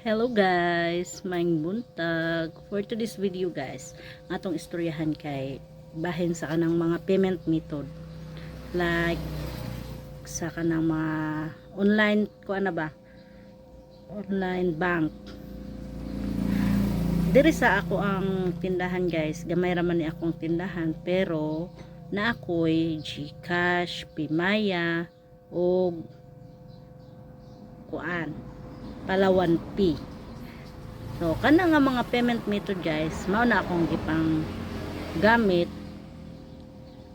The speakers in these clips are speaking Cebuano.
Hello guys, maayong buntag. For today's video guys, atong istoryahan kay bahin sa kanang mga payment method. Like sa kanang mga online kuan na ba? Online bank. Diri sa ako ang tindahan guys, gamay ra man ni akong tindahan, pero na ako'y GCash, PayMaya ug kuan, Palawan Pay. So kana nga mga payment method guys, mao na akong gipang gamit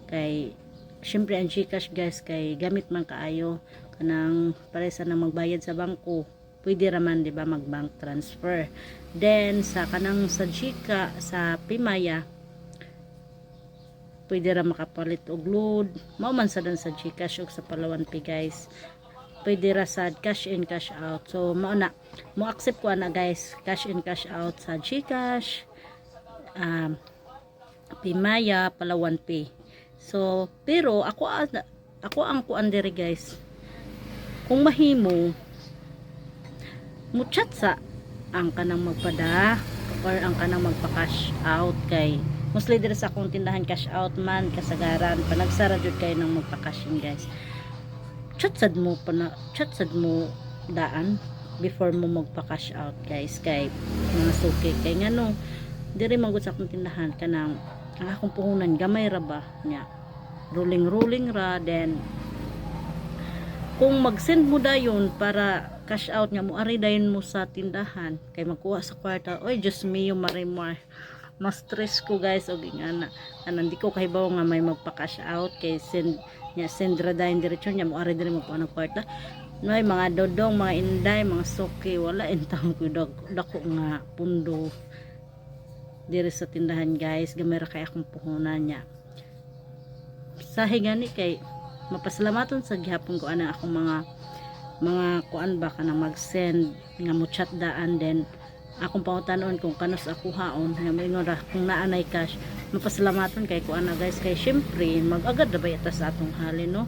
kay syempre ang GCash guys kay gamit man kaayo, kanang pare sa nang magbayad sa bangko, pwede ra man, di ba, mag bank transfer. Then sa kanang sa GCash, sa PayMaya, pwede ra makapalit og load. Mao man sa dan sa GCash ug sa Palawan Pay guys, pwede ra sad cash in, cash out. So mao na mo accept ko ana guys, cash in, cash out sa GCash, PayMaya, Palawan Pay. So pero ako ang kuan diri guys, kung mahimo mo chat sa ang kanang magpada or ang kanang magpa-cash out, kay mostly diri sa akong tindahan cash out man kasagaran. Panagsara jud kay nang magpa-cash in guys, chat sad mo pa na, chat sad mo daan before mo magpa-cash out guys, kay mga suki, kay ngano diri man gud sa akong tindahan, kanang ang akong puhunan gamay ra ba nya, rolling rolling ra. Then kung mag-send mo dayon para cash out nga, mo ari dayon mo sa tindahan kay magkuha sa kwarta, oy Diyos mio, marimar, mas stress ko guys. Og ingana ana, hindi ko kahibaw nga may magpa-cash out kay send niya, send ra dayon diretso niya, mo ari diri magkuha ng kwarta. Noy, mga dodong, mga inday, mga suki, wala intawon ko dako nga pundo diri sa tindahan guys. Gamay ra kay akong puhunan niya. Sahi gani kay mapasalamaton sa gihapon ko ana akong mga kuan ba, kanang mag-send nga mo chat daan, then akong pangutanon kung kanus ako haon nga moingon ra kung naa nay cash. Mapasalamaton kay ko ana guys, kay syempre mag-agad ra ba yata sa atong halin, no?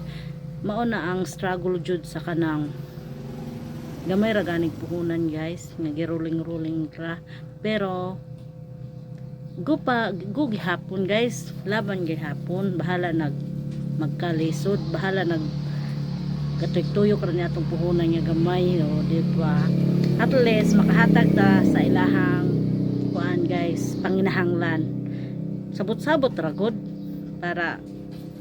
Mao na ang struggle jud sa kanang gamay ra ganig puhunan guys, nga giruling rolling ra, pero go pa go gihapon guys, laban gihapon. Bahala nag magkalisod, bahala nag katuyok ra ni atong puhunan nga gamay, o di ba? At least makahatag ta sa ilahang kuan guys, panginahanglan. Sabot-sabot ra gud para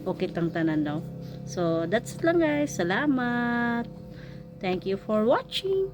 okay tang tanan daw. So that's it lang guys. Salamat, thank you for watching.